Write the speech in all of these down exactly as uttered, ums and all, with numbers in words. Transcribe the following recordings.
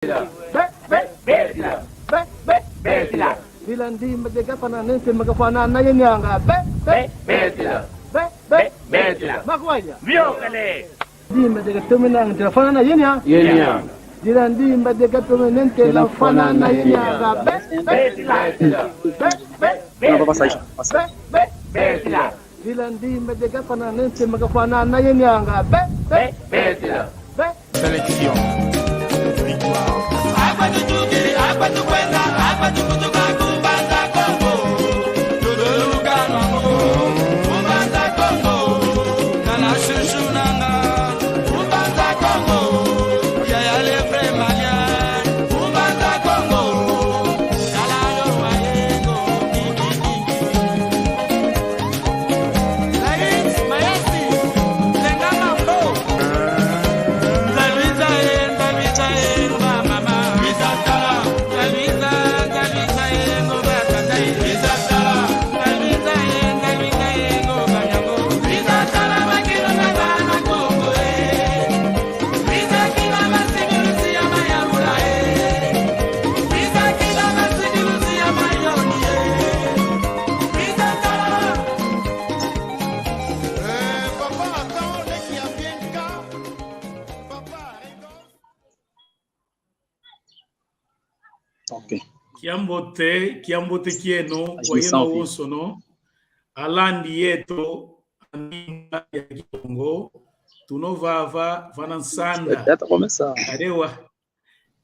Be, be, be, be, be, be. Dila ndimba de gafana nente magafana na yenianga. Be, be, be, be, be, be. Makwaya. Viokale. Ndimba de gatomena nte la fana na yenia. Yenia. Dila ndimba de gatomena nte la fana na yenianga. Be, be, be, be, be, be. Dila ndimba de gafana nente magafana na yenianga. Be, be, be, be. Sélection. Victoire. Ok. Kiambote, kiambote kieno, kwa yeno wonsono. Alandi yeto, a ndinga ya Kikongo, tuna vava, vana nsanda. Adewa.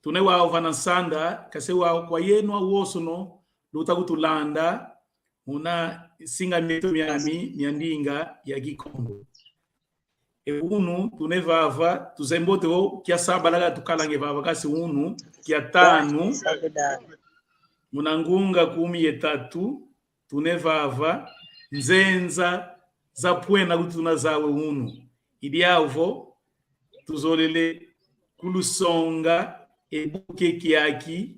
Tuna wau vana nsanda, kansi wau kwa yeno wonsono, luta kutulanda, muna singa mieto miami, mia ndinga ya Kikongo. E unu, tuna vava, tuzeye mbote vo, kia sabala ka tukalanga vava, kansi unu, kia tanu, muna ngunga kumi ye tatu, tuna vava, nzenza za pwena kutuna zawe unu. I diau vo, tuzolele kulusonga e buke kiaki,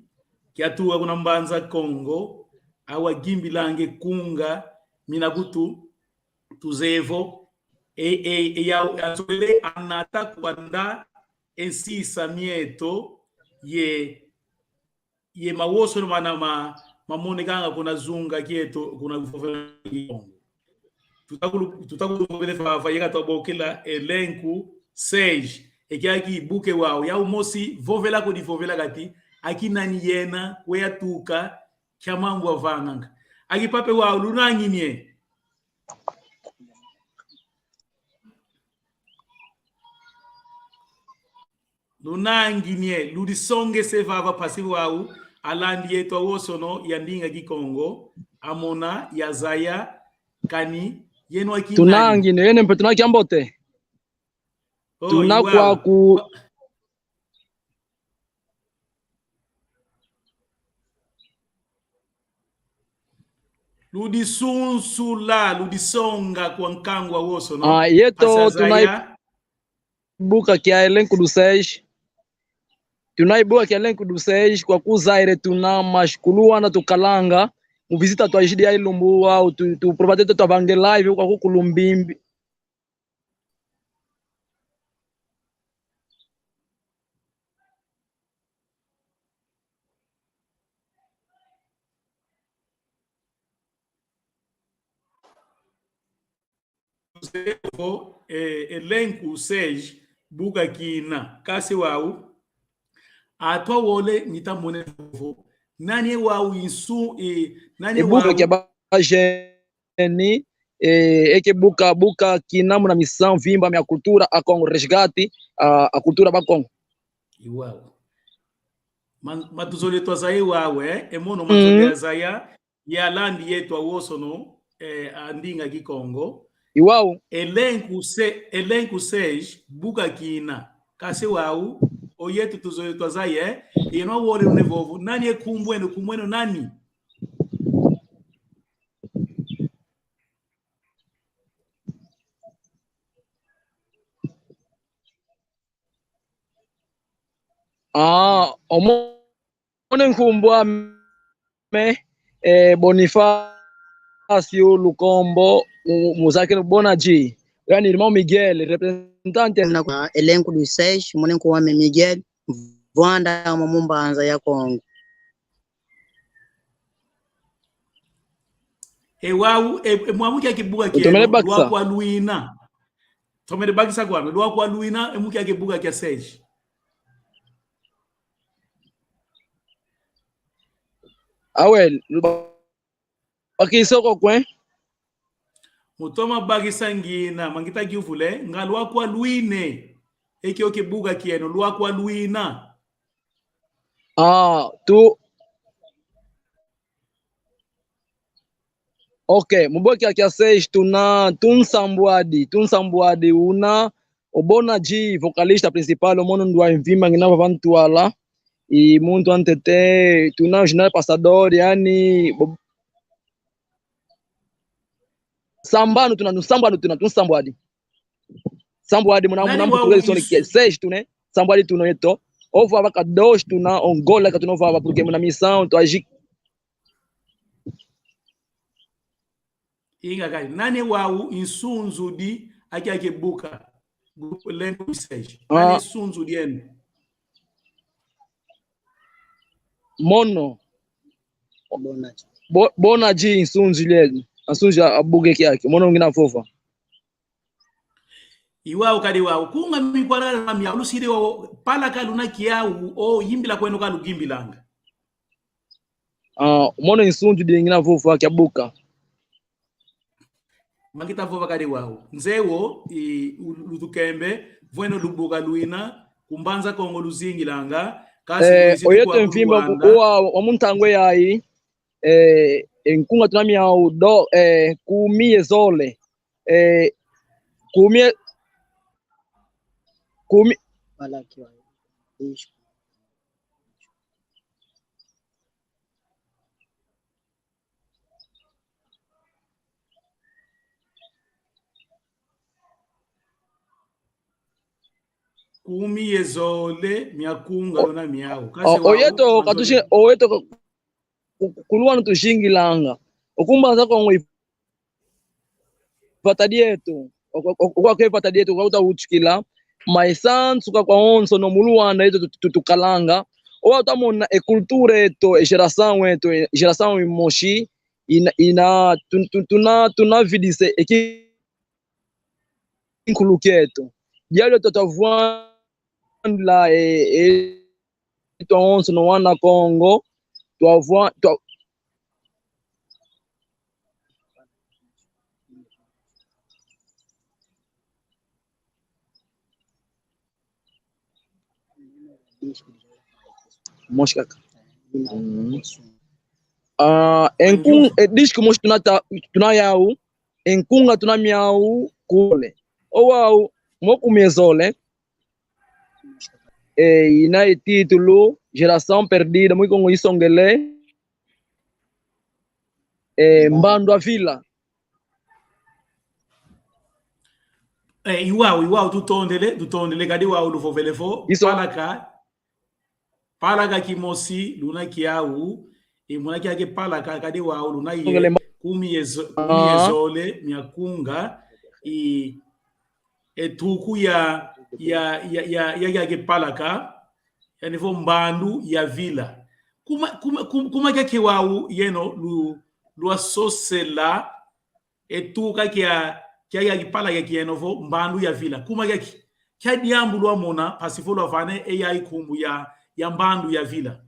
kiatuka kuna Mbanza Kongo, awa gimbilanga e kunga, mina kutu, tuzeye vo, e, e, e yau, azolele anata kwanda e nsisa mieto, ye, ye mawonsono mana ma, mamonekanga kuna zunga kieto, kuna vovela Kikongo. Tuta kulu-, tuta kuluvovele vava, ye ka twabokela elenco seis, e kiaki buke wau, yau mosi vovela ko divovela kati, aki nani yena, kwe atuka, kia mambu avanganga. Aki pape wau, lunangini e. Lunangini e, ludisongese vava mpasi wau, alandi yeto awonsono ya ndinga Kikongo, amona, yazaya, kani, yeno aki nani? Tunangini e, yeno mpe tuna kiambote. Oh, tuna i wau. Kwaku. Ludisunsula, ludisonga kwa nkangu awonsono. Ah, yeto, mpasi azaya. Tuna buka kia elenco dos seis. Tuna buka kia elenco dos seis, kwaku Zaire tuna, mas kulu wana tukalanga, mu visita twazidi ya ilumbu wau, tu, tu, probate tu twavanga e live, kwaku ku Lumbimbi. Vo, eh, elenco seis, buka kina. Kansi wau, atwa wole, mita mone vo, nani e wau insu, eh, nani e buka wau kia ba jeune, eh, eke buka, buka kina muna misamu mvimba mia cultura a Kongo, resgate a, a cultura ba Kongo. I wau. Ma, ma tuzolele twazaya wau, eh, e mono mazolele azaya, ye alandi yeto awonsono, eh, a ndinga Kikongo. I wau. Elenco se-, elenco seis, buka kina. Kansi wau, o yeto tuzolele twazaya, eh, yeno wole une vovo. Nani e nkumbu eno, nkumbu eno nani? Ah, o mone nkumbu ame, eh, Bonifácio Lukombo, mu-, muzakeno Bona G. Yani irmão Miguel, representante. Na elenco dos seis, mone nkumbu ame Miguel. vwanda mo mu Mbanza ya Kongo. E wau, e, e mwa mu kiaki buka kieno, utomene bakisa. Lwakwa lwina. Tomene bakisa kwame, lwakwa lwina, e mu kiaki buka kia Serge. Awe, luba-, bakisa ko kwe. Mu toma bakisa ngina, ma ngita kiuvule, nga lwakwa lwina. E kio kibuka kieno, lwakwa lwina. Ah, tu-, ok, mu buka kia, kia Serge tuna, tu nsambwadi, tu nsambwadi una, o Bona G, vocalista principal, o mono ndwa mvimba ngina vava ntwala, i muntu a ntete, tuna General Passador, yani, bo-, sambanu tuna, nsambanu tuna, tu nsambwadi. Nsambwadi muna, nani muna wa mputu wele soni ke, Serge tuna, nsambwadi tuna yeto. Ovava ka dois tuna, Angola ka tuna ovava, porque muna missão, tu agi. Inga kali, nani wau nsunzudi a kiaki buka? Grupo Lengo Serge. Nani, ah, nsunzudi eno? Mono. Bona G. Bo-, Bona G nsunzudi eno. Nsunzudi a, a buka kiaki. Mono ngina vova. I wau kadi wau. Nkunga mikwalala na miau, lusidi wau, palaka luna kiau, o yimbila kweno ka luyimbilanga. Ah, mono nsunzudi ngina vova kia buka. Ma ngita vova kadi wau. Nzeye wo, i, u-, lutukembe, vweno lubuka lwina, ku Mbanza Kongo luzingilanga, kasi, eh, luzidi oyeto kwa mvimba ku Luanda. Wa, wa mu ntangwa yayi, eh, e nkunga tuna miau do, eh, kumi ye zole, eh, kumi ye, kumi. Kumi ye zole mia nkunga, o-, luna miau. O-, kasi wau, oyeto, katushi, oyeto ku-, ku-, ku Luanda tuzingilanga. O ku Mbanza Kongo i vata dieto. O-, o-, o-, kwa ke vata dieto, kwa uta utukila. Ma e sansuka kwawonsono mu Luanda yeto tu-, tu-, tukalanga. O wau uta mona e cultura yeto, e geração yeto, e geração imosi, ina, ina, tun-, tun-, tuna, tuna vidise e ki-, nkulu kieto. Diadio tuta vwandila e, e, twawonsono wana Kongo, twavwa-, twa-, mosi kaka. Mm. Ah, e nkun-, e disco mosi tuna ta-, tuna yau, e nkunga tuna miau kole. O wau, mo kumi ye zole. E, ina e título, Geração Perdida, mu Kikongo isongele, e, Mbandu a Vila. E, i wau, i wau, tutondele, tutondele, kadi wau luvovele vo, iso-, palaka, palaka kimosi, luna kiau, e muna kiaki palaka, kadi wau, luna ye, kumi ye zo-, kumi ye zole, mia nkunga, i, e tuku ya, ya, ya, ya, ya, ya kiaki palaka, yani vo Mbandu ya Vila. Kuma, kuma, kuma, kuma kiaki wau yeno lu-, lwasosela, e tuka kia, kia, kia kipala kia kieno vo Mbandu ya Vila. Kuma kiaki, kia diambu lwamona, mpasi vo lwavana e yayi nkumbu ya, ya Mbandu ya Vila.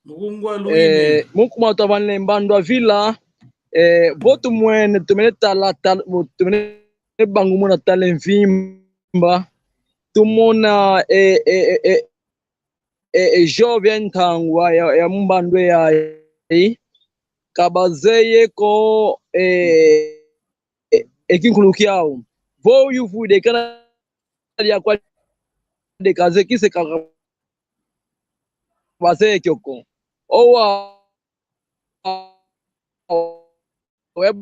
Mukungwa lwine. Eh, mu kuma twavanile Mbandu a Vila, eh, vo tumwene, tumene tala, tala, vo tumene bangumuna tala e mvimba, tumona, eh, eh, eh, eh, eh, eh, jovem ntangwa ya, ya mu mbandu yayi, ka bazeye ko, eh, eh, e kinkulu kiau. Vo yuvwidi e kana dia kwa de kaze kise kaka. bazeyi kio ko. Owa, owa,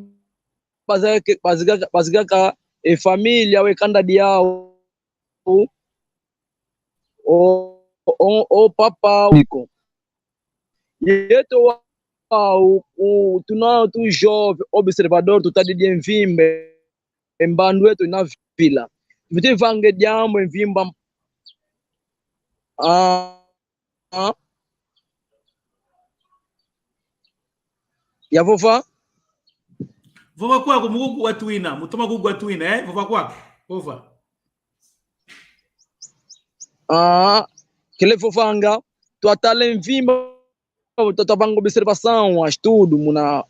bazika, bazika, bazika kaka e família, e kanda diau, o, o, o papa, iko. Yeto wa, o, o, tuna tu jovem observador, tutadidi e mvimba, e mbandu eto ina vila. Tufwete vanga e diambu e mvimba. Ah, ah. Ya vova? Vova kwaku, mu kugwa twina, mu toma kugwa twina, eh? Vova kwaku, vova. Ah, kele vovanga, twatala e mvimba, twa-, twavanga observação, estudo, muna,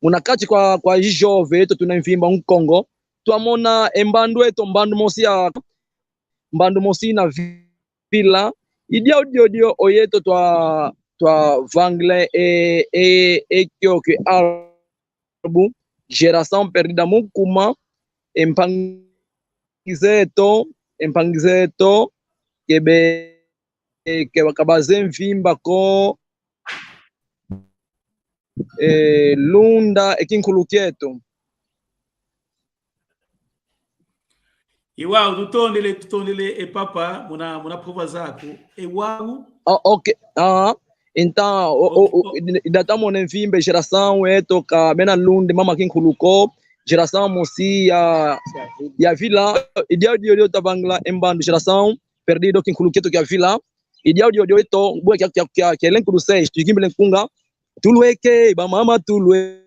muna kati kwa, kwa jovem eto tuna e mvimba Nkongo, twamona e mbandu eto, mbandu mosi ya, mbandu mosi ina vi-, vila. I diau diodio o yeto twa, twavangila e, e, e kio ke álbum Geração Perdida mu kuma, e mpangi zeto, e mpangi zeto ke be, ke ba-, ka bazeyi mvimba ko, e, lunda e kinkulu kieto. E wau, tutondele, tutondele, e papa, muna, muna prova zaku. E wau. Ah, ok. Ah, então, o, o, o, o, i-, i-, ida twamona e mvimba, geração eto ka bena lunda e mama kinkulu ko, geração mosi ya, ya vila, i diau diodio twavangila e mbandu Geração Perdida, kinkulu kieto kia vila. I diau diodio eto, bwe kia, kia, kia, kia lenku do seis, tuyikimbila nkunga: Tulweke, bamama tulweke.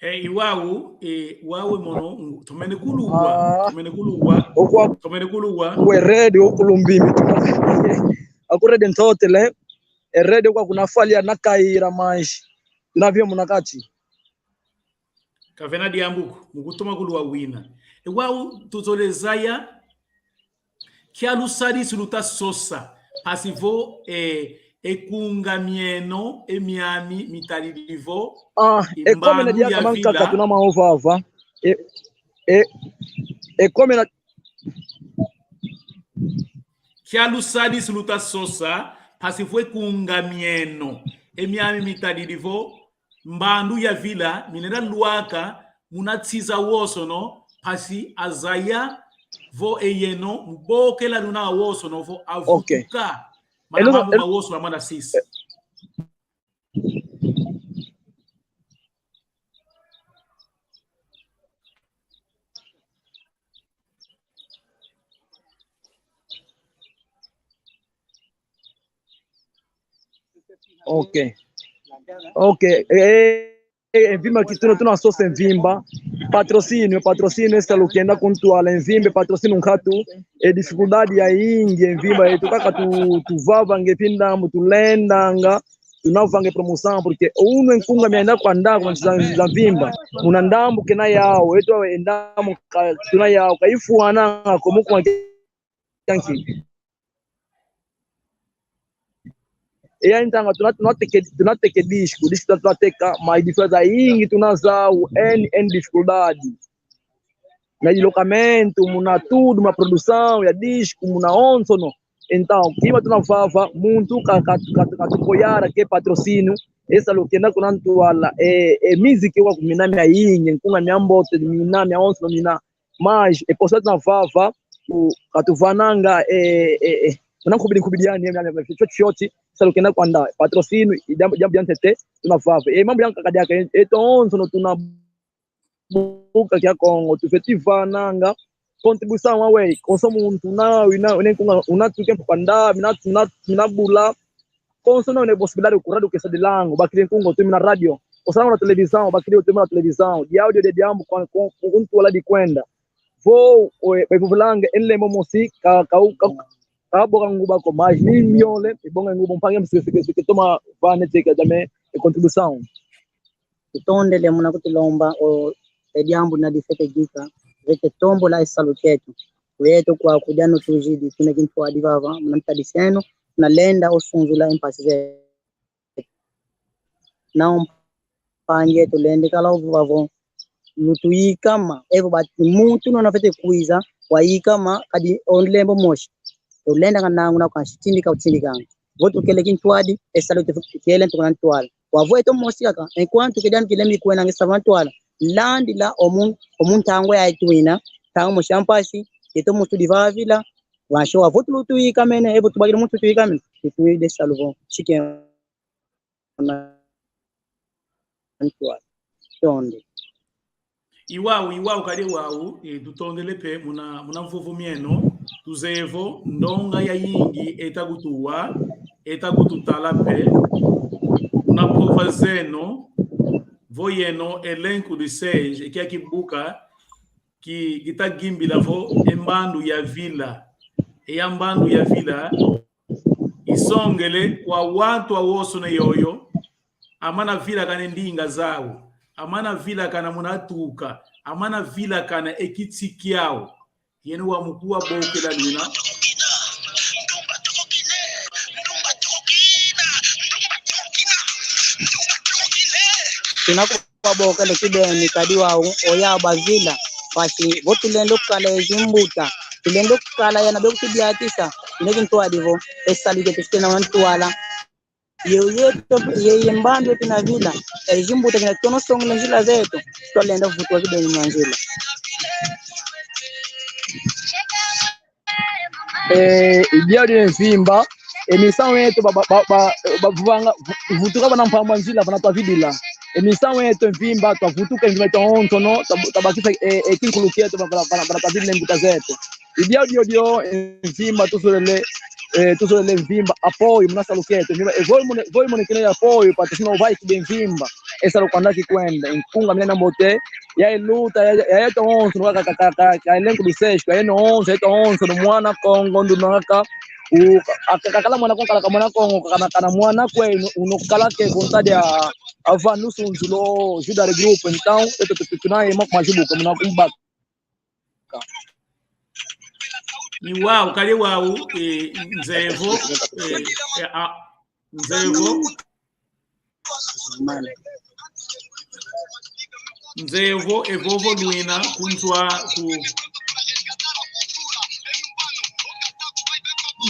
Eh, i wau, eh, wau e mono, tomene kuluwa, ah, tomene kuluwa, okwa-, tomene kuluwa. Kwe rede okulumbi mi tuna. Aku rede ntotele, e rede kwa kuna fali ya nakaira mais. Tuna via muna kati. Ka vena diambu ko, mu kutoma kuluwa wina. E wau tuzolele zaya, kia lusadisu luta sosa, mpasi vo, eh, e kunga mieno, e miami mitadidi vo, ah, e komena mbandu dia ya kamanka vila. Katuna maova ava. E, e, e komena. Kia lusadisu luta sosa, mpasi vo e kunga mieno, e miami mitadidi vo, mbandu ya vila, mi lenda lwaka muna nsi zawonsono, mpasi azaya vo e yeno mu bokela luna awonsono vo avutuka. Ok. Mana mambu mawonso amana sisa. Ok. Ok. Eh, eh, eh, mvimba ki tuna, tuna sosa e mvimba. Patrocínio, patrocínio, esse lukenda ku ntwala e mvimba, patrocínio nkatu. E dificuldade ya yingi, e mvimba yeto kaka tu, tuvavanga e pinda mu tulendanga, tuna vanga e promoção, porque unu e nkunga mienda kwa nda kwa za, za mvimba. Muna ndambu kena yau, yeto e ndambu ka, tuna yau, ka ifwana, como kwa kianki. E ya ntanga tuna, tuna teka, tuna teka disco, disco tuna teka, mas disco zayingi tuna zau, N, N dificuldade. Na deslocamento, muna tudo, muna produção ya disco, muna onsono. Então, kima tuna vava, muntu ka, ka, ka, ka tukoyara ke patrocínio, esse lukenda kuna ntwala, e, e musique wa kumina miayingi, nkunga miambote, mina, miaonsono, mina. Mas, e posa tuna vava, u, ka tuvananga, e, e, e, muna nkubidi, nkubidi yani, yani, yani, fioti, fioti, esse lukenda kwa nda, patrocínio, i diambu, diambu dia ntete, tuna vava. E mambu yankaka diaka, e, yeto onsono tuna buka kia Kongo, tufwete vananga contribuição aweyi, konso muntu una, una, una nkunga, una tuke mpanda, mina, mina, mina bula, konso una, una possibilidade ku rádio ke sa dilango, bakidi nkunga, tumi na rádio, konso una televisão, bakidi, tumi na televisão, diau dio dia diambu, kwa, kwa, kwa ntwala dikwenda. vo, o, e, bevovanga e nlembo mosi, ka, ka, ka, ka boka nguba ko, mas ni miole, e bonga nguba, mpangi ame si ke, si ke, si ke toma vana e teka também e contribuição. Tutondele muna kutulomba o, e diambu na difete dika, vete tombola e salu kieto. Kweto kwa kudia no tuzidi, tuna kintwadi vava, muna ntadiseno, na lenda o sunzula e mpasi ze. Na mpangi eto lenda kala vava vo, lutuyikama, evo bati muntu nona fwete kwiza, wayikama, kadi o nlembo mosi. Tulenda kanangu na kansi tindika utindikanga. Vo tukele kintwadi, e salu te kele ntukuna ntwala. Wavo eto mosi kaka, enquanto que diambu kile mikwena nge sava ntwala. Landila o mun-, o mu ntangu ya itwina, ntangu mosi ya mpasi, eto mosi tudi vavila, wansi wavo tulutuyikamene, evo tubakile muntu tuyikamene, tutwidi e salu vo, si ke na ntwala. Tonde. I wau, i wau, kadi wau, e, tutondele mpe muna, muna mvovo mieno, tuzeye vo ndonga yayingi eta kutuwa, eta kututala mpe, muna mpova zeno, vo yeno elenco dos seis, e kia kibuka, ki, kita yimbila vo e mbandu ya vila. E ya mbandu ya vila, isongele kwa wantu awonsono yoyo, amana vilakana e ndinga zau, amana vilakana muna atuka, amana vilakana e kiti kiau. Yeno wa mukuwa bokela luna. Tuna kuwa bokela kibeni kadi wau, oya bavila, mpasi vo tulenda kala e zimbuta, tulenda kala yana bekutudiatisa, ine kintwadi vo, e salu kieto si ke na ntwala. Ye, ye, ye, ye mbandu eto na vila, e zimbuta kina tono songela nzila zeto, twalenda vutuka kibeni mwa nzila. Eh, i diau dia mvimba, e misamu eto ba, ba, ba, ba, ba, vanga, vu-, vutuka vana mpamba nzila, vana twavidila. E misamu eto mvimba, twavutuka mvimba eto onsono, twa-, twabakisa, eh, eh, kinkulu kieto, vana, vana, vana twavidila mbuta zeto. I diau diodio, eh, mvimba, tuzolele, eh, tuzolele mvimba, apoio, muna salu kieto, mvimba, e vo imone-, vo imonekene ya apoio, patrocínio, vai kibeni mvimba, e salu kwanda kikwenda, nkunga mina na mbote, ya e luta, ya, ya, ya yeto onsono, ka, ka, ka, ka, ka elenco dos seis, ka yeno onsono, yeto onsono, mwana Kongo, nduna kaka, u, ka, ka, kakala mwana Kongo, kala ka mwana Kongo, kana, kana mwana kwe, unu, unu kala ke vontade ya, ava nusu nzulo, Juda de grupo, então, yeto tu, tu, tuna yema kuma zibuka, muna kumbaka. Ni wau, kadi wau, eh, nzeye vo, eh, eh, a, nzeye vo, nzeye vo, evovo luina, kunzwa, ku,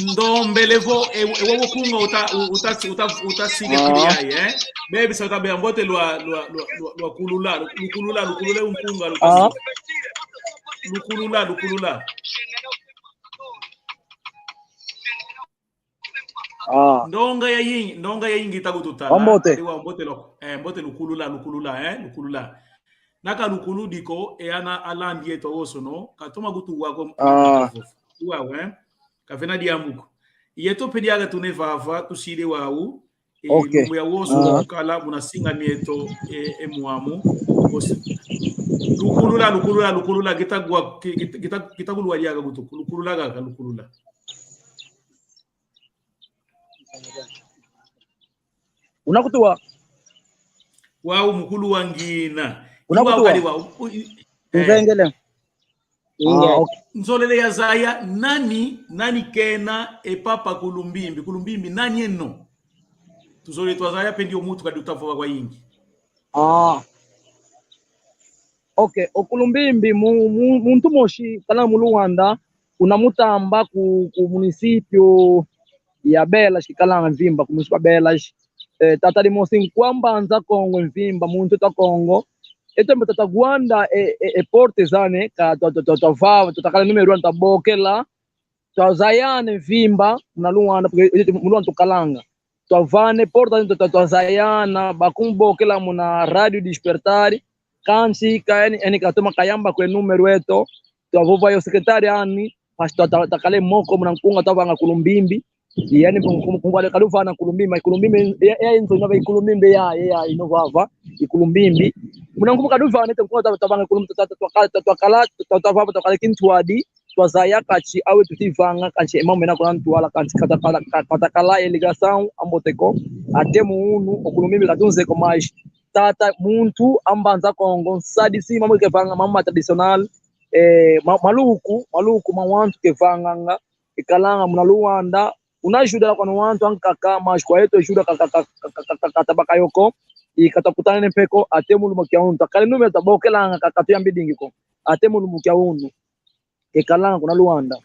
ndombele vo, e, e, wo kunga uta, u-, uta, uta, uta sige kili yayi, eh? Baby, sa uta bea mbote lwa, lwa, lwa, lwa, lwa kulula, lukulula, lukulula, unkunga, lukulula. Lukulula, lukulula. Ah. Ndonga yayingi, ndonga yayingi ta kututala. Ambote. Kadi wau mbote lo, eh, mbote lukulula, lukulula, eh, lukulula. Na ka lukuludi ko, e ana alandi yeto awonsono, katoma kutuwa ko, ah, wau, eh. Kavena diambu ko. Yeto mpe diaka tuna vava, tusidi wau, e, ok, lumbu yawonsono, ah, kala muna singa mieto, e, e mwamu, osi. Lukulula, lukulula, lukulula, kita kuwa, ki-, kita, kita, kita kuluwa diaka kutu, lukulula kaka, lukulula. Una kutuwa? Wau mukulu wa ngina. Una kutuwa? Wau kadi wau, u-, i-, eh. Nzengele. Inge. Ah, ok. Nzolele yazaya nani, nani kena e Papa Kulumbimbi? Kulumbimbi nani eno? Tuzolele twazaya mpe ndio muntu kadi utavova kwayingi. Ah. Ok, o Kulumbimbi mu-, mu-, muntu mosi kala mu Luanda, una mutamba ku, ku município ya Belas, kikalanga mvimba, ku município ya Belas. Eh, tata dimosi nkwa mbanza Kongo mvimba, muntu ta Kongo. Eto mbe tata Gwanda, e, e, e porte zane, ka twa, twa, twa, twa vava, twa, twa kala número um, twa bokela, twa zayana mvimba, muna Luanda, porque, eh, mu Luanda tukalanga. Twa vana porta, twa, twa, twa zayana, bakumbokela muna Rádio Despertar, kansi ka yani, yani katoma kayamba kwe número eto, twa vova yo secretário ani, mas twa, twa, twa kala moko muna nkunga twa vanga Kulumbimbi, Yani, nkum-, nkum-, nkumbu kaluvana Kulumbimbi, Kulumbimbi, ya, ya, inzo ina ba Kulumbimbi, ya, ya, ya, ino vava, i Kulumbimbi. Muna nkumbu kaluvana, ete nkumbu ta-, tabanga Kulum-, ta-, ta-, twakala, ta-, twakala, ta-, ta-, vava, twakala kintwadi, twazaya kansi, awe tutivanga, kansi, e mambu mena kuna ntwala, kansi, katakala, ka-, katakala, e ligação, ambote ko, até mu unu, o Kulumbimbi katunze ko mais, tata, muntu, a Mbanza Kongo, nsadisi, mambu kevanga, mambu ma tradicional, eh, ma-, maluku, maluku, ma wantu kevanganga, ikalanga muna Luanda, una ajuda la kwanu wantu ankaka, mas kwa yeto ajuda ka, ka, ka, ka, ka, ka, ka tabaka yo ko, i ka takutanene mpe ko, até mu lumbu kia unu. Takale numero tabokelanga ka, ka tuyambidingi ko. Até mu lumbu kia unu. Kekalanga kuna Luanda.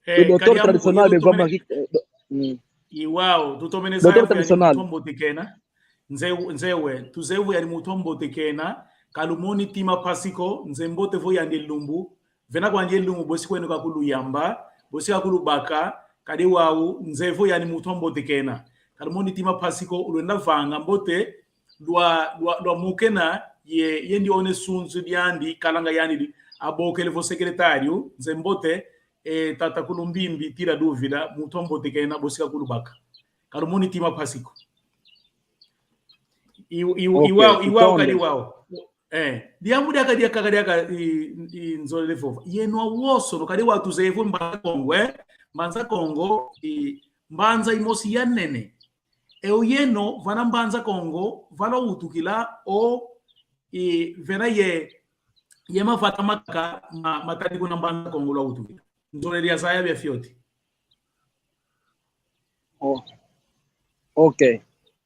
Eh, o doutor kadi ambu tradicional, yo bevama tutomene-, ki-, eh, do-, mm. I wau, tutomene doutor zaya vo yani tradicional. Muntu ambote kena. Nze-, nzeyi, tuzeye vo yani muntu ambote kena, kalumoni ntima mpasi ko, nze mbote vo yandi lumbu, vena kwandi lumbu, bosi kweno kakuluyamba, bosi kakulubaka, kadi wau, nzeye vo yani muntu ambote kena. Kalumoni ntima mpasi ko, ulwenda vanga mbote, lwa, lwa, lwamokena, ye, ye ndiona e sunzu diandi, kalanga yandi di, abokele vo secretário, nze mbote, eh, tata Kulumbimbi, tira dúvida, muntu ambote kena, bosi kakulubaka. Kalumoni ntima mpasi ko. I, i, i wau, i wau, kadi wau. Eh, diambu diaka, diaka, diaka, i, i, nzolele vova. Yeno awosono, kadi wau tuzeye vo Mbanza Kongo, eh? Mbanza Kongo, i, mbanza imosi ya nene. E o yeno, vana Mbanza Kongo, va lwawutukila, o, i, vena ye, ye mavata makaka, ma, matadi kuna Mbanza Kongo lwawutukila. Nzolele yazaya bia fioti. Oh. Ok.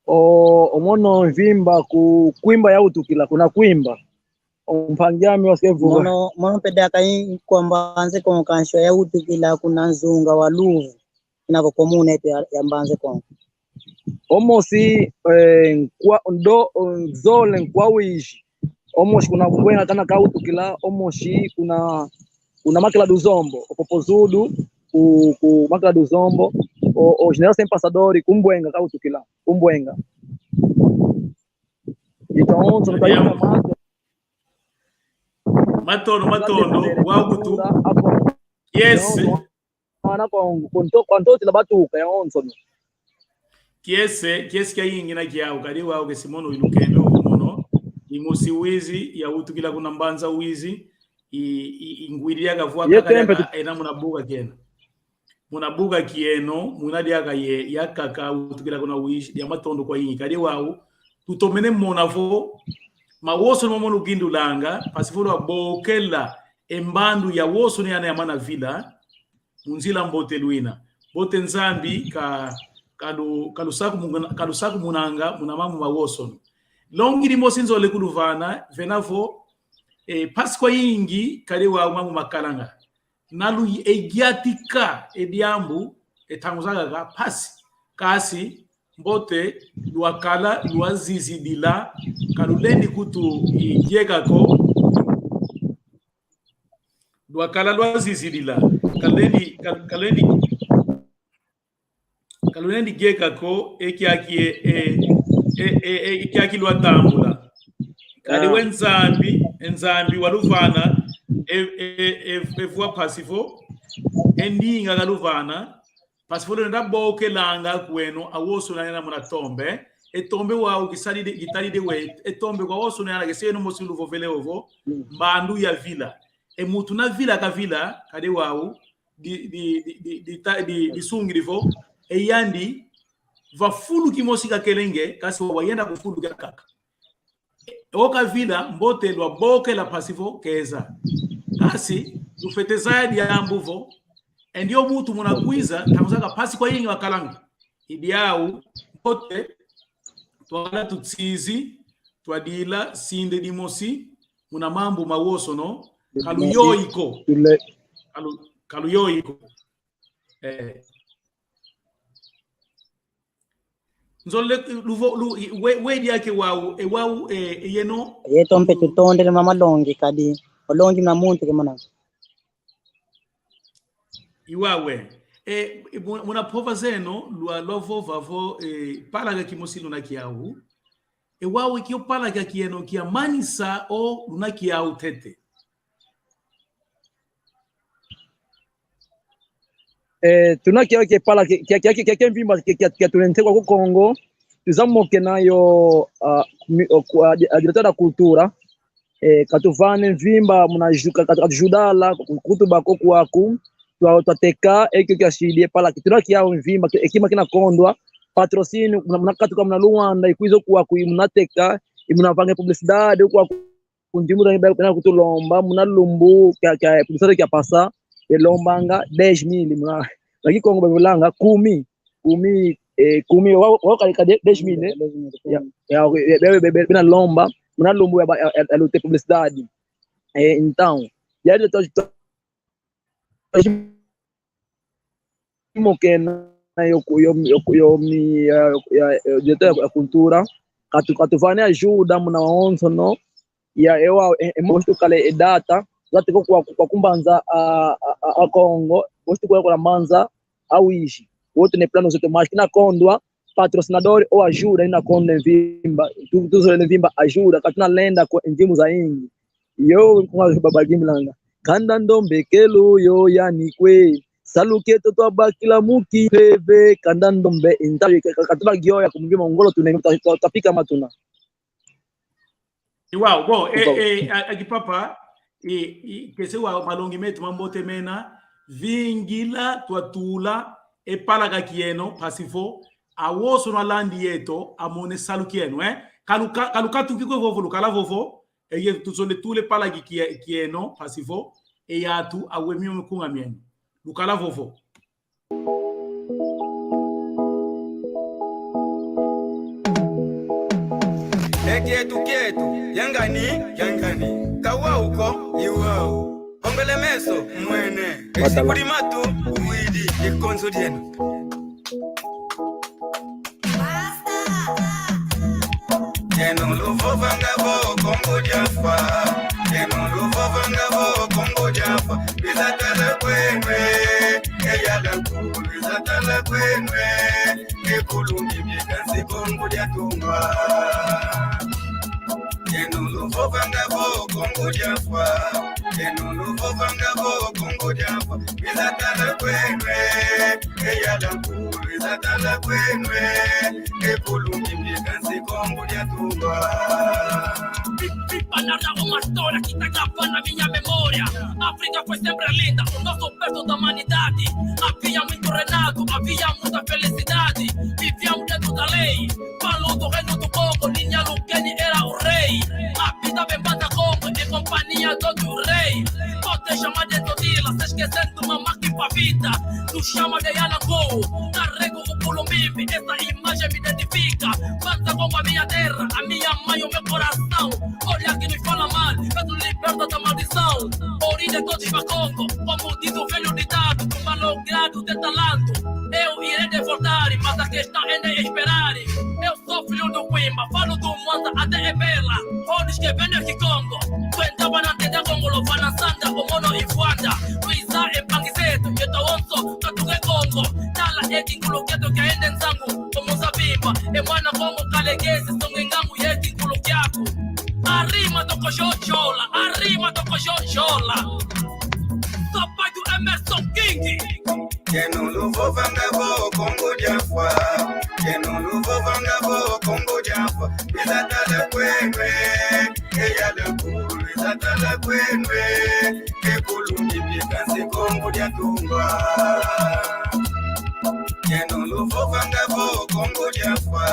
O, o mono mvimba ku Kwimba yawutukila, kuna Kwimba. O mpangi ame wasike vova. Mono, mono mpe diaka i kwa Mbanza Kongo kansi yawutukila kuna nzunga wa Luvu. Ina vo komuna yeto ya, ya Mbanza Kongo. Omosi, eh, nkwa, ndo, nzole nkwa wizi. Omosi kuna Mbwenga kana kawutukila, omosi kuna, kuna Makela do Zombo, o Popozudo, ku, ku Makela do Zombo, o, o General Sem Passador, ku Mbwenga kawutukila, ku Mbwenga. Então, ontem, não tá aí na mata. Matondo, matondo, wagutu. Yes. Mwana Kongo, konto, konto tila batuka yonso. Kiese, kiese kiayingi na kiau, kadi wau kesi mono i lukendo mono, i mosi wizi, yawutukila kuna Mbanza wizi, i, i, i ngwidi diaka vwa kaka diaka, ena muna buka kieno. Muna buka kieno, muna diaka ye, yakaka, wutukila kuna wizi, dia matondo kwayingi, kadi wau, tutomene mona vo, mawosono momo lukindulanga, mpasi vo lwabokela, e mbandu yawosono yana yamana vila, mu nzila mbote lwina. Mbote Nzambi ka, kalu-, kalusakumuna-, kalusakumunanga muna mambu mawosono. Longi dimosi nzole kuluvana, vena vo, e, mpasi kwayingi, kadi wau mambu makalanga. Na lu-, e giatika, e diambu, e ntangu zakaka, mpasi. Kansi, mbote, lwakala, lwazizidila, kalulendi kutu, i, yeka ko, lwakala lwazizidila, kalendi, kal-, kalendi, kalulendi yeka ko, e kiaki, e, e, e, e, e kiaki lwatambula. Kadi we Nzambi, e Nzambi waluvana, e, e, e, e vwa mpasi vo, e ndinga kaluvana, mpasi vo lenda bokelanga kweno, awosono yana muna tombe. E tombe wau kisadidi, kitadidi we, e tombe kwa wosono yana kesi yeno mosi luvovele ovo, mbandu ya vila. E muntu na vila kavila, kadi wau, di, di, di, di, di, ta-, di, disungidi vo, e yandi, va fulu kimosi kakelenge, kansi wau wayenda ku fulu kiakaka. O kavila, mbote lwabokela mpasi vo keza. Kansi, lufwete zaya diambu vo, e ndioyo muntu muna kwiza, ntangu zakaka mpasi kwayingi wakalanga. I diau, mbote, twala tutsizi, twadila, sinde dimosi, muna mambu mawosono, kaluyoyi ko. Kalu-, kaluyoyi ko. Eh. Nzolele luvo-, lu-, i-, we-, we diaka wau, e wau, e, e yeno. Yeto mpe tutondele mama longi kadi, olongi muna muntu ke mona. I wau we. E, e, mu-, muna mpova zeno, lwa-, lwavova vo, e, palaka kimosi luna kiau. E wau kio palaka kieno kiamanisa o luna kiau ntete. Eh, tuna kia, kia pala, kia, kia, kia, kia, kia mvimba, kia, kia, kia tuna ntekwa ku Kongo. Tuzamokena yo, ah, mi-, o, ku-, ah, di-, ah, directeur da cultura. Eh, katuvana e mvimba, muna ju-, ka-, ka-, katujudala, ku-, kutuba ko kwaku. Twa-, twateka, e kio kiasidi e pala, ki tuna kia mvimba, ki-, e kima kina kondwa. Patrocínio, muna, muna katuka muna Luanda, ikwiza kwaku, i muna teka, i muna vanga publicidade, kwaku. Ku nzimbu za bena kutulomba, muna lumbu kia, kia publicidade kia pasa, belombanga dez mil, muna, na Kikongo bavovanga kumi, kumi, eh, kumi, wa, wa, ka, ka de-, dez mil, eh? Ya, ya, ya, be, be, be, bena lomba, muna lumbu ya ba, ya, ya, ya luta publicidade. Eh, então, ya, ya, mokena yo ku-, yo, yo, yo, mi-, ya, ya, ya, directeur ya cultura, katu-, katuvana ajuda muna wonsono, ya, ewa, e, e, mosi tukala e data, zati ko kwa, kwa ku mbanza a, a, a, a Kongo, mosi tukala kwa mbanza a Uíge. Outro ne plano zote, mas kina kondwa, patrocinador o ajuda ina kondwa e mvimba, tu, tu zole mvimba ajuda, katuna lenda ko e nzimbu zayingi. Yo, kuma babagimilanga. Kanda ndombe kelo yo yani kwe. Salu kieto twabakila mu kimpeve, kanda ndombe intavi ka-, ka-, katuna gioya ku mvimba ngolo tuna, ta-, ta-, tapika matuna. Wow, bon, eh, eh, a, a, kipapa, eh, eh, kese wa malongi meto mambote mena, vingila twatula e pala ka kieno, mpasi vo, awonso na landi yeto, amone salu kieno, eh? Ka luka-, ka lukatuki kwe vovo, lukala vovo, e ye tuzole tula e pala ki-, kie-, kieno, mpasi vo, e yatu, awe mio mikunga mieno. Lukala vovo. E kieto kieto, yangani, yangani. Ka wau ko, i wau. Ongele meso, mwene. Watala. Esi kudi matu, widi, e konzo dieno. Eno luvovanga vo Kongo dia Mfa. Eno luvovanga vo Kongo dia Mfa. Bizatala kwenu e. Eyala kulu bizatala kwenu e. Ekulumbi bikansi Kongo dia Tungwa. Eno luvovanga vo Kongo dia Mfa. Eno luvovanga vo Kongo dia Mfa. Bizatala kwenu e. Eyala kulu bizatala kwenu e. Ekulumbi bikansi Kongo dia Tungwa. Pi-, pi-, panada uma história que tá gravada na minha memória. A África foi sempre linda, o nosso berço da humanidade. Havia muito renato, havia muita felicidade. Vivíamos dentro da lei. Paulo do Reino do Congo, linha Lukeni era o rei. Habitava em Banda Congo, em companhia do outro rei. Pode chamar de Totila, se esquecendo de Mamaki Pavita. Tu chama de Yanakou, carrego o Columbimbi, essa imagem me identifica. Banda Congo, a minha terra, a minha mãe, o meu coração. Olha que nos fala mal, mas tu liberta da maldição. Origem todos Bakongo, como diz o velho ditado, do malogrado de talanto. Eu irei de voltar, mas a questão ainda é esperar. Eu sou filho do Quimba, falo do Mwanza até Ebela. Fones que vende Kikongo. Tu entrava na Tete Congo, Lovana Sanda, o Mono Ifuanda. Luisa e Pangizeto, que tá onso, Katuke Kongo. Tala e Kinkulu Keto, que ainda em Zango, como Zabimba. E Mwana Kongo, Kalegese, Songengango, e Kinkulu Kiaku. A rima do Kojo Jola, a rima do Kojo Jola. Sou pai do Emerson King. Eno luvovanga vo Kongo dia Mfa. Eno luvovanga vo Kongo dia Mfa. Bizatala kwenu e. Eyala kulu bizatala kwenu e. Ekulumbi bikansi Kongo dia Tungwa. Eno luvovanga vo Kongo dia Mfa.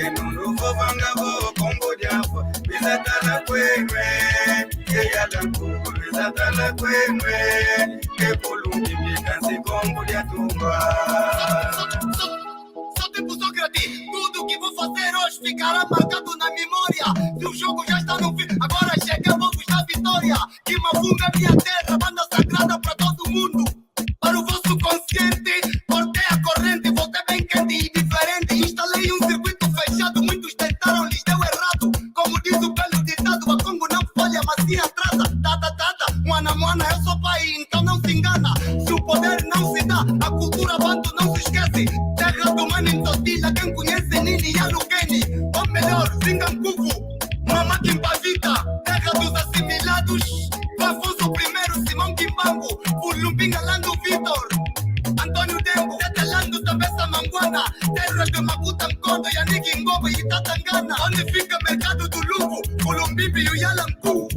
Eno luvovanga vo Kongo dia Mfa. Bizatala kwenu e. Eyala kulu bizatala kwenu e. Ekulumbi bikansi Kongo dia Tungwa. Só tempo só grati. Tudo que vou fazer hoje ficará marcado na memória. Se o jogo já está no fim, agora chega, vou vos dar vitória. Que Mafunga é minha terra, banda sagrada pra todo mundo. Para o vosso consciente, cortei a corrente, voltei bem quente e diferente. Instalei um circuito fechado, muitos tentaram, lhes deu errado. Como diz o velho ditado, Bakongo não falha, mas sim atrasa. Tata, tata, mwana, mwana, eu sou pai, então não se engana. Se o poder não se dá, a cultura bantu não se esquece. Terra do Mani Ntotila, quem conhece Nini Yalukeni. Ou melhor, Zingankuvu, Mama Kimpavita, terra dos assimilados. Afonso primeiro, Simão Kimbangu, Kulumbinga, Lando Vitor, Terra de Makuta, Nkondo, Yaniki, Ngobo, Itata, Ngana. Onde fica mercado do Lumbo, Colombíbio, Yalancu.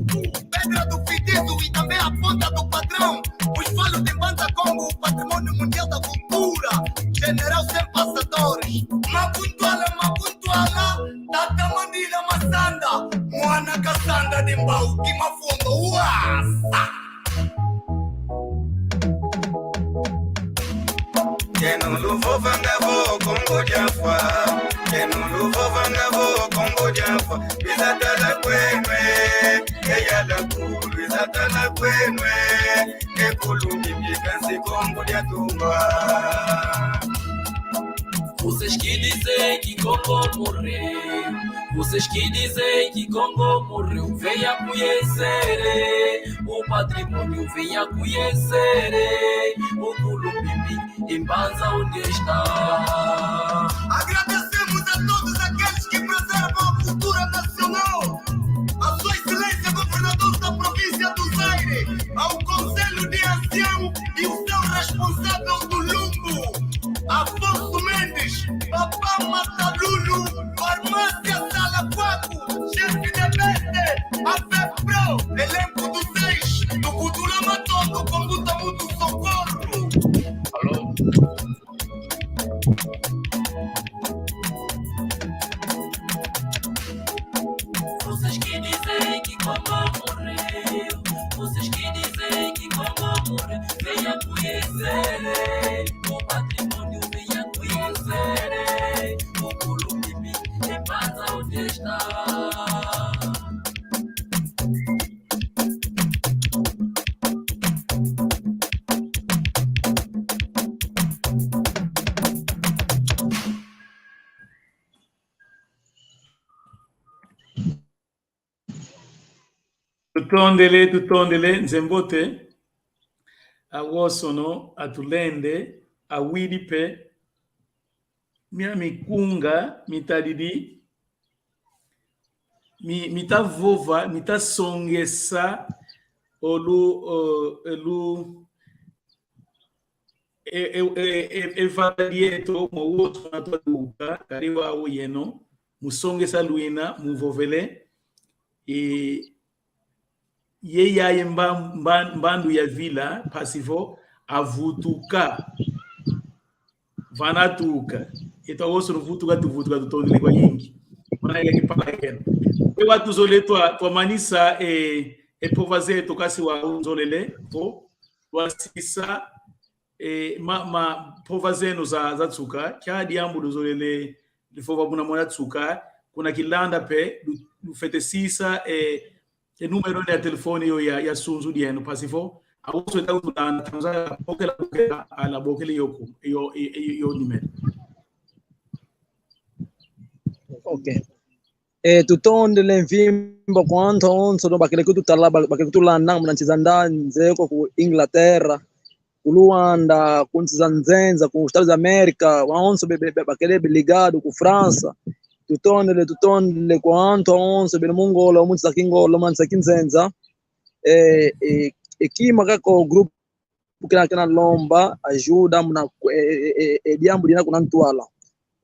Pedra do Fitizo e também a ponta do padrão. Os falos de Mbanza Kongo, património mundial da cultura. General sem passadores. Makuntuala, Makuntuala, Tata Mandila Masanda, Mwana Kasanda de Mbau, Kimafundo, Uasa. Keno luvovanga vo Kongo dia Mfa. Keno luvovanga vo Kongo dia Mfa. Luiza tala kweno e, e Yalancu, luiza tala kweno e, e Colombíbio, kansi Kongo dia Tumba. Vocês que dizem que Kongo morreu, vocês que dizem que Kongo morreu, venha conhecer o património, venha conhecer o Colombíbio em Mbanza onde está. Agradecemos a todos aqueles que preservam a cultura nacional, a Sua Excelência Governador da Província do Zaire, ao Conselho de Ancião e o seu responsável do Lumbo, Afonso Mendes, Papá Matalulu, Farmácia Salaquaco, chefe de beste, a FEPRO, elenco do seis, do Kutula Matondo, Kombuta Mutu Socorro. Alô? Vocês que dizem que Kongo morreu, vocês que dizem que Kongo morreu, venha conhecer o património, venha conhecer o Colombíbio em Mbanza onde está. Tutondele, tutondele, nzembote. Awosono atulende, awidi mpe mia mikunga mitadidi, mi-, mita vova, mita songesa o lu-, o, e lu-, e, e, e, e, e vata dieto, mwa wosono atwa tuka, kadi wau yeno, mu songesa lwina, mu vovele, e, ye yayi mba-, mba-, mbandu yavila, mpasi vo avutuka. Vana tuka. Yeto awosono vutuka, tuvutuka, tutondele kwayingi. Mwana yele kipala yeno. Kwa tuzolele twa-, twamanisa, e, e mpova zeto kansi wau nzolele, vo, twasisa, e, ma-, ma-, mpova zeno za, za nsuka, nkia diambu luzolele, luvova muna mwa nsuka, kuna kilanda mpe, lu-, lufwete sisa, e, e número ya telefone yo ya, ya sunzu dieno, mpasi vo awonso eta kutulanda, tanza bokela, bokela, ala bokele yo ku, yo, yo, yo, yo número. Ok. E, tutondele mvimba kwa antu awonso, no, bakele kututala, ba-, bakele kutulanda muna nsi za nda nze ko, ku Inglaterra, ku Luanda, ku nsi za nzenza, ku Estados America, wawonso be-, be-, be-, bakele be ligado ku França. Tutondele, tutondele kwa antu awonso bena mu Ngola, mu nsi za Kingola, mu nsi za kinzenza. E, e, e kima kaka o grupo kina, kina lomba ajuda muna, e, e, e, e diambu dina kuna ntwala.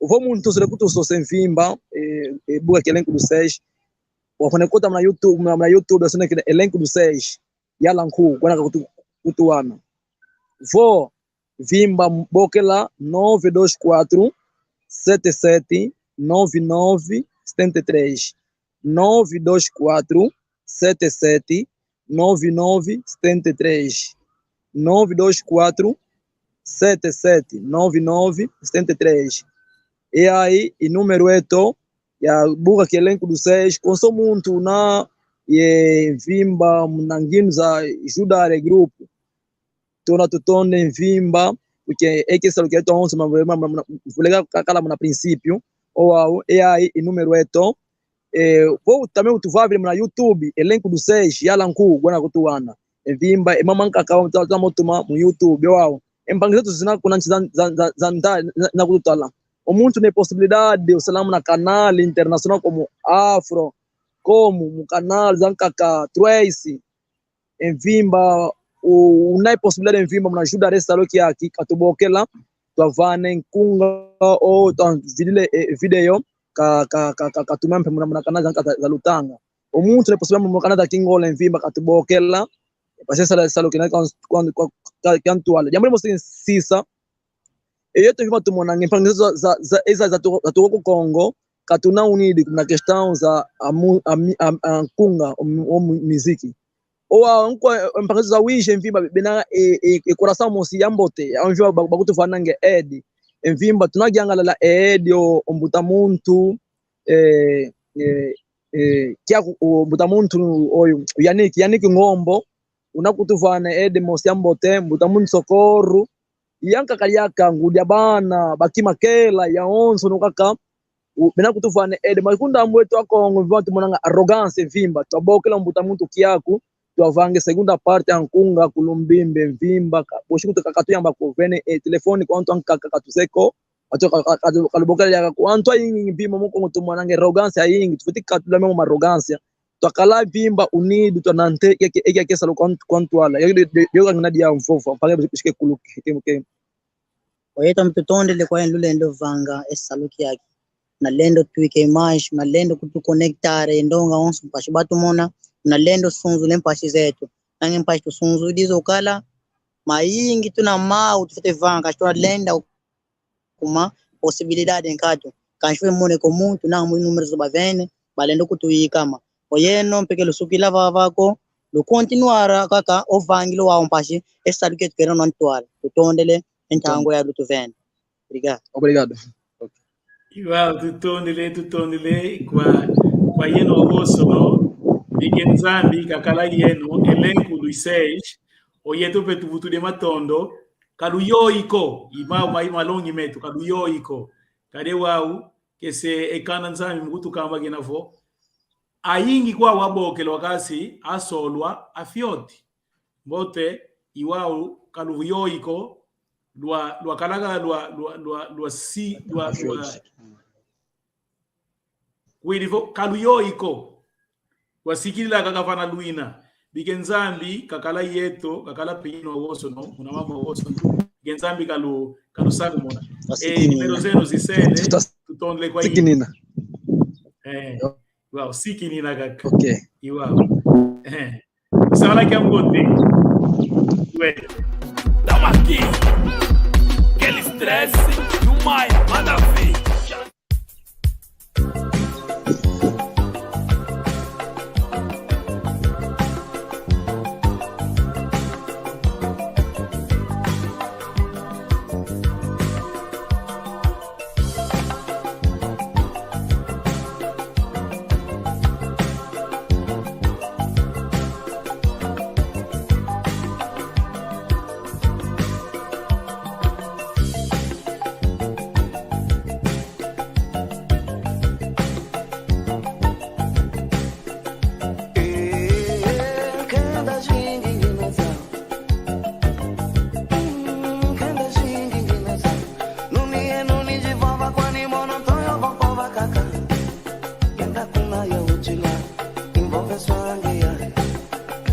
Ovo muntu zole kutusosa e mvimba, e, e buka kia Elenco dos Seis. Wafwane kota muna YouTube, muna, muna YouTube, asone kina Elenco dos Seis. Yalancu, kwena ka kutu-, kutuwana. Vo mvimba, bokela nove dois quatro, sete sete, nove nove, setenta e três. Nove dois quatro, sete sete, nove nove, setenta e três. Nove dois quatro, sete sete, nove nove, setenta e três. E aí, e número eto, ya buka kia Elenco dos Seis, konso muntu una ye mvimba muna nginu za ajudar e grupo. Tuna tutonde mvimba, porque e ke salu ke to onso ma, ma, ma, ma, vulega kakala muna princípio, o wau, e aí, e número eto, e, vo também utuvavile muna YouTube, Elenco dos Seis, Yalancu, kwena kutuwana. E mvimba, e mama nkaka, ta-, ta motuma mu YouTube, o wau. E mpangi zeto zina kuna nsi za, za, za, za nda, na, na kututala. O muntu na possibilidade de usala muna canal internacional como Afro, como mu canal za nkaka Trace, e mvimba, u-, una possibilidade de mvimba muna ajudar e salu kiaki, katubokela, twavana e nkunga, o twavidila e video, ka, ka, ka, ka, katuma mpe muna, muna canal za, za, za Lutanga. O muntu ne possible muna canal za Kingola e mvimba katubokela. Parce que salu, salu kina kwa, kwa, kwa, kwa, kwa ntwala. Diambu dimosi nsisa. E yeto mvimba tumonanga e mpangi za, za, za, za, za tu, za tu ku Kongo, ka tuna unidi na questão za amu, ami, am, a nkunga, o mu, o mu, miziki. O wau nkwa, e mpangi za wiza e mvimba bena e, e, e coração mosi ya mbote, ya mvimba ba, bakutuvananga e aide. E mvimba tuna yangalala e aide o, o mbuta muntu, e, e, e, kiaku, o mbuta muntu oyu, Yannick, Yannick Ngombo, una kutuvana e aide mosi ya mbote, mbuta muntu Socorro, yankaka diaka ngudi a bana, ba Kimakela, yawonsono kaka, u, bena kutuvana e aide, mais ku ndambu eto a Kongo, mvimba tumonanga arrogância mvimba, twabokela mbuta muntu kiaku, twavanga e segunda parte a nkunga ku Lumbimba e mvimba, ka, bosi kutu ka, katuyamba ko, vene e telefone kwa antu ankaka katuzeye ko, antu ka, ka, ka, kalubokela diaka ko, antu ayingi mvimba mu Kongo tumonanga arrogância ayingi, tufwete katula memo ma arrogância, twakala mvimba unido, twanante, e ke, e ke, e ke salu kwa nt-, kwa ntwala. Yo, yo, yo, yo, ngina dia mvova, mpangi bishike kuluki, ke, ke. Oyeto tutondele kwa yeno lulendo vanga e salu kiaki. Nalendo twika e image, nalendo kutu conectar e ndonga onso mpasi batumona, nalendo sunzula e mpasi zeto. Nanga e mpasi tusunzudi zo kala, mayingi tuna mau tufwete vanga, tunalenda kuma possibilidade nkatu. Kansi mone ko muntu na mu número zo bavene, balenda kutuyikama. Oyeno mpe ke lusukila vava ko, lukontinuara kaka o vangila o wau mpasi, e salu kieto kena na ntwala. Tutondele, e ntangu ya lutuvene. Obrigado. Obrigado. Ok. I wau, tutondele, tutondele, kwa, kwa yeno awonsono, bika e Nzambi kakala yeno, elenco dos seis, oyeto mpe tuvutudi e matondo, ka luyoyi ko, i ma, ma, i malongi meto, ka luyoyi ko. Kadi wau, kese e kanda Nzambi mu kutukamba kina vo, ayingi kwau abokelwa kansi, asolwa, afioti. Mbote, i wau, ka luyoyi ko, lwa, lwakalaka, lwa, lwa, lwa, lwa si, lwa, lwa, kwidi vo, ka luyoyi ko. Wasikilila kaka vana lwina. Bika e Nzambi kakala yeto, kakala mpe yeno awonsono, muna mambu mawonsono. Bika e Nzambi kalu, kalusakumuna. E, numéro zeno zisele, tutondele kwa yeno. Sikinina. Eh, wau, sikinina kaka. Ok. I wau. Eh. Sala kiambote. Ouais. Tamo aqui. Aquele stress, no Maia, manda ver.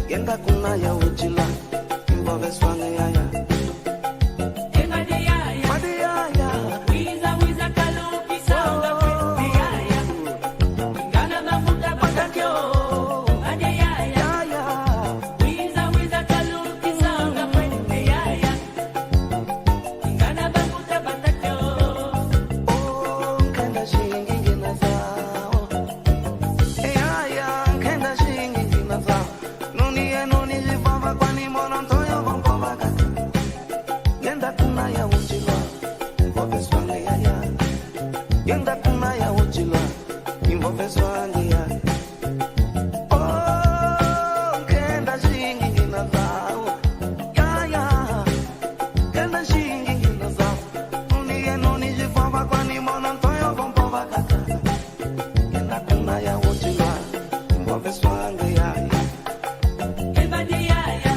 Yenda kuna ya uchila, involve swange yaya. Madi yaya. Yaya. Oh, nkenda zingi ngina zau. Eh, yaya, nkenda zingi ngina zau. Nuni ye nuni zivava kwani mono ntoyo vo mpova kaka. Yenda kuna ya uchila, involve swange yaya. Yenda kuna ya uchila, involve swange yaya. Oh, nkenda zingi ngina zau. Yaya, nkenda zingi ngina zau. Nuni ye nuni zivava kwani mono ntoyo vo mpova kaka. Yenda kuna ya uchila, involve swange yaya. Madi yaya.